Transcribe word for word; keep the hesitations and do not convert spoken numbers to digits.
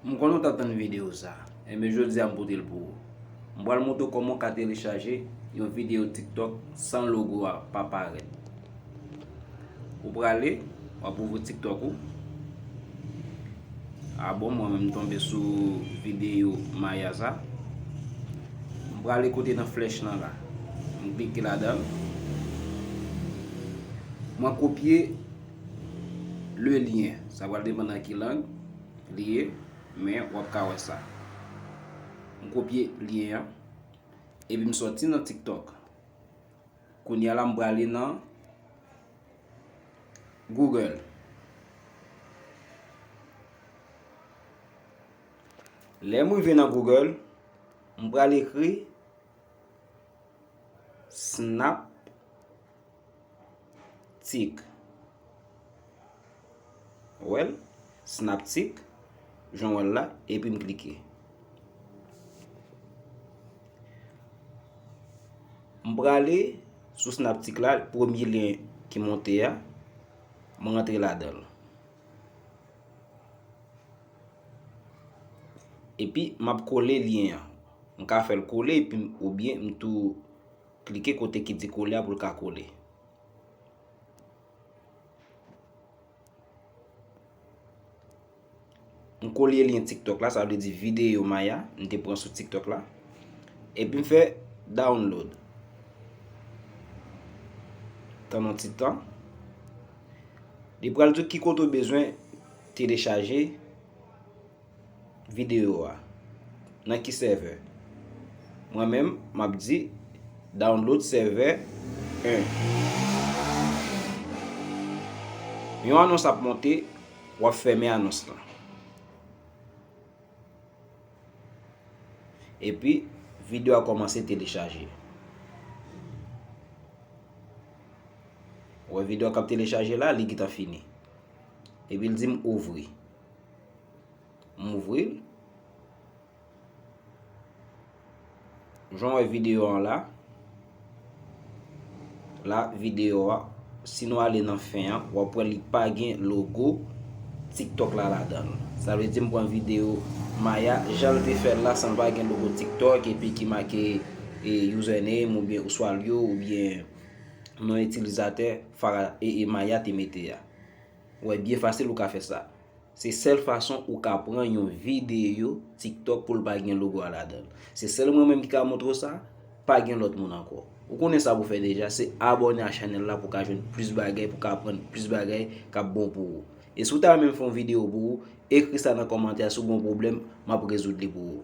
M konnen w t ap tann videyo sa, enben jodi a m pote l pou ou. M pral montre w kòman w ka telechaje yon videyo TikTok san logo a pa parèt. Ou prale, w ap ouvri TikTok ou. A bon, mwen menm m tonbe sou videyo Maya sa. M prale kote nan flèch lan la. M klike ladan l. Mwen kopye le lyen. Sa pral depann nan ki lang li ye, men w ap ka wè sa. M kopye lyen an, epi m sòti nan TikTok. Kounye a la, m prale nan Google. Lè m rive nan Google, m pral ekri Snaptik. Ou wè l? Snaptik. Jan w wè l la, epi m klike. M prale sou Snaptik la, premye lyen ki monte a, m rantre ladan l. Epi, m ap kole lyen an. M ka fè l kole, epi m, oubyen m tou klike kote ki di kole a pou l ka kole. M kolye lyen TikTok la, sa vle di videyo Maya, m te pran sou TikTok la. Epi m fè download. Tann yon ti tan. Li pral di w ki kote w bezwen telechaje videyo a. Nan ki sèvè? Mwen menm, m ap di download sèvè en. Yon anons ap monte, w ap fèmen anons lan. Epi, videyo a kòmanse telechaje. Ou wè videyo a k ap telechaje la, li gentan fini. Epi l di m ouvri. M ouvri l. Jan w wè videyo an la, la videyo a, si nou ale nan fen an, w ap wè li pa gen logo TikTok la ladan l. Sa vle di m pran videyo Maya, jan l te fè l la, san l pa gen logo TikTok, epi ki make, e, username oubyen Oswalyo oubyen non itilizatè Farah, e, e, Maya te mete a. Ou wè, byen fasil ou ka fè sa. Se sèl fason ou ka pran yon videyo TikTok pou l pa gen logo a ladan l. Se sèl mwen menm ki ka montre w sa, pa gen lòt moun ankò. Ou konnen sa pou fè deja, se abòne a chanèl la pou w ka jwenn plis bagay, pou w ka aprann plis bagay k ap bon pou ou. E si w ta renmen m fè yon videyo pou ou, ekri sa nan kòmantè a, si w gen yon pwoblèm, m ap rezoud li pou ou.